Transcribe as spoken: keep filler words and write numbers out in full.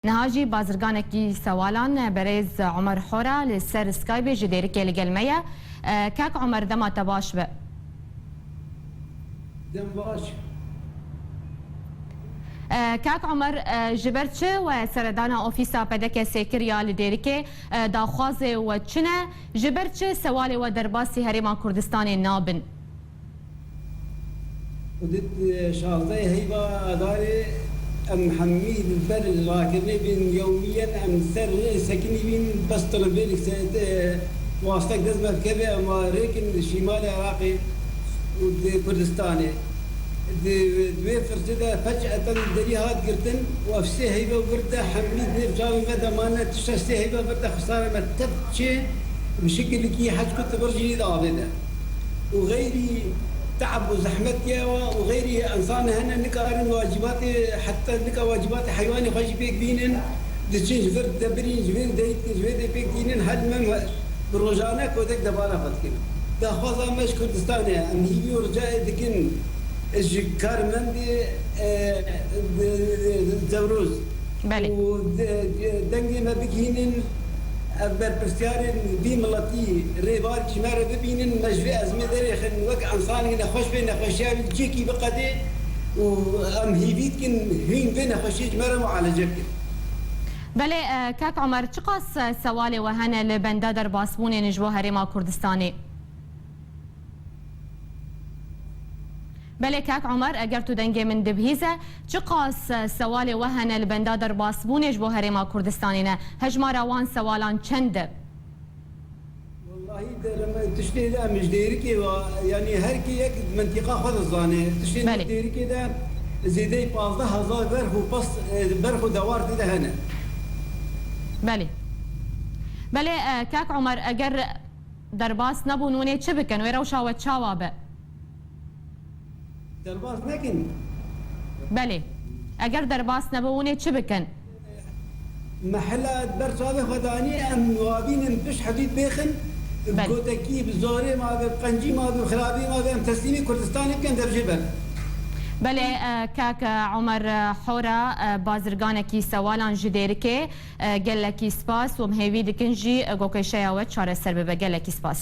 Niha jî bazirganekî sewalan, berêz Omer Hora li ser Skype jî dêrikê li gel me ye. E, kak Omer, dema te baş be. Dem baş. E, kak Omer, e, ji ber çi we seredana ofîsa P D K S kiriya li Dêrikê, e, daxwazê we çi ne? Ji ber çi sewalê we derbasî Herêma Kurdistanê nabin? Û di şazdehê heyva Adarê em hemî li ber rakirinê bîn yewmiyen em ser rê sekinî bîn bes telebêrik se-, e, wastek dest me bikeve em rêkin şîmalê Iraqê û di Kurdistanê. Di, di wê firsê de fecaeten derî hat girtin û ev sê heyva vir de hemî di nêv çavên me de mane, tişta sê heyva vir de xisara me tev çê bi şekilekî hez ku tu vir jî di avê de. Û xeyrî teab û zehmet ye wa û xeyrî însan hene nikarin wacîbatê, heta nika wacîbatê heywanê xwe jî pêk bînin, diçin ji vir debirîn, ji vê derî dikin, ji vê dê pêk dînin, hel me me bi rojane kotek debara xwe dikin. Daxwaza me ji Kurdistanê, em hîvî û ricayê dikin ji karmendê, e, de-, de-, Zewroz Belê. û de-, de-, dengê me bigihînin, ev berpirsiyarên vî miletî rêbarkî ji me re bibînin, me ji vê ezmê derêxin, wek ensanê nexweş bê nexweşiya wî cihekî biqedê û em hîvî dikin hîn vê nexweşiyê ji me re mualece bikin. Belê, e, kak Omer, çiqas, e, sewalê we hene li benda derbasbûnê ji bo Herêma Kurdistanê? Belê kak Omer, eger tu dengê min dibihîze, çiqas, e, sewalê we hene li benda derbasbûnê ji bo Herêma Kurdistanê ne? Hejmara wan sewalan çend e? Wellahî, de-, em, tiştê de em ji Dêrikê ve, yanî her kê yek mintîqa xwe dizane. Tiştê Belê. Dêrikê de zêdeyî pazdeh hezar berx û pas, e, berx û dewar tê de hene. Belê. Belê, e, kak Omer, eger derbas nebûn, hûn ê çi bikin? Wê rewşa we çawa be? Derbas nekin. Belê. Eger derbas nebe, hûn ê çi bikin? Me hela ber çavê xwe danî, em wabînin piş hedîd bêxin, Belê. Gotekî, bi zorê ma be, bi qencî ma be, bi xirabî ma be, em teslîmî Kurdistanê bikin, dev jê ber. Belê, e, kak, e, Omer, e, Hora, e, bazirganekî sewalan ji Dêrikê, e, gelekî spas û em hêvî dikin jî, e, go kêşeya we çareser bibe. Gelekî spas.